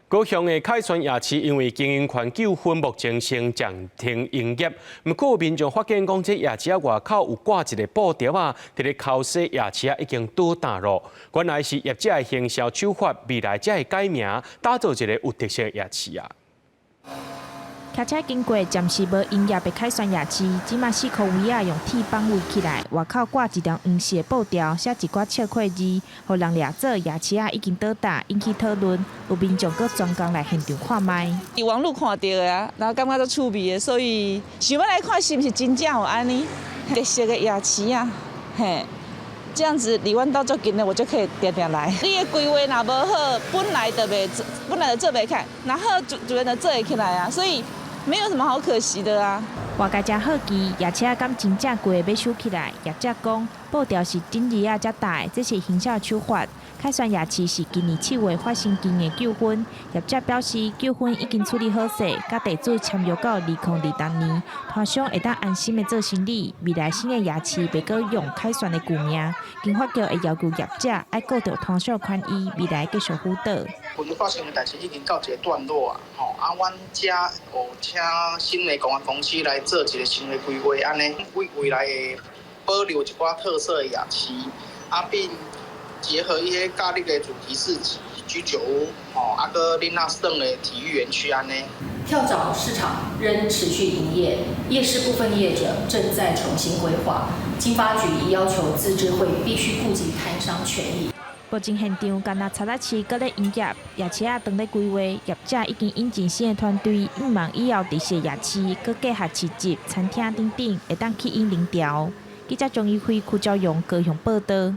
高雄的凱旋夜市因為經營權糾紛，目前先暫停營業。毋過民眾發現講，這夜市仔外口有掛一個布條仔，佇咧剾洗夜市仔已經倒彈囉。原來是業者的行銷手法，未來才會改名，打造一個有特色的夜市啊。騎車經過暫時無營業的凱旋夜市，這馬四箍圍仔用鐵板圍起來，外口掛一條黃色布條，寫一寡笑話字，予人掠做夜市仔已經倒彈，引起討論。有民眾閣專工來現場看覓。佇網路看著的啊，然後感覺足趣味的，所以想欲來看是毋是真正有按呢特色的夜市啊？嘿，這樣子離阮兜足近的，我就可以定定來。你的規劃若無好，本來就袂做，本來就做袂起來，若好自自然就做會起來啊，所以沒有什麼好可惜的啊。外界誠好奇，夜市仔敢真正規個欲收起來？業者講，布條是頂日仔才貼的，這是行銷手法。凱旋夜市是今年7月發生經營糾紛，業者表示糾紛已經處理好勢，佮地主簽約到2026年，攤商會當安心的做生理。未來新的夜市袂閣用凱旋的舊名，經發局會要求業者愛顧著攤商權益，未來繼續輔導。近發生的代誌已經到一個段落啊，吼啊，阮遮有請新的公關公司來做一個新的規劃，按呢為未來會保留一寡特色的夜市，啊並結合一些假日的主題市集、居酒屋，吼，啊閣囡仔耍的體育園區按呢。跳蚤市場仍持續營業，夜市部分業者正在重新規劃。經發局已要求自治會必須顧及攤商權益。目前現場干焦賊仔市閣咧營業，夜市仔當咧規劃，業者已經引進新的團隊，向望以後特色夜市閣結合市集、餐廳等等，會當吸引人潮。記者張一輝、柯昭勇高雄報道。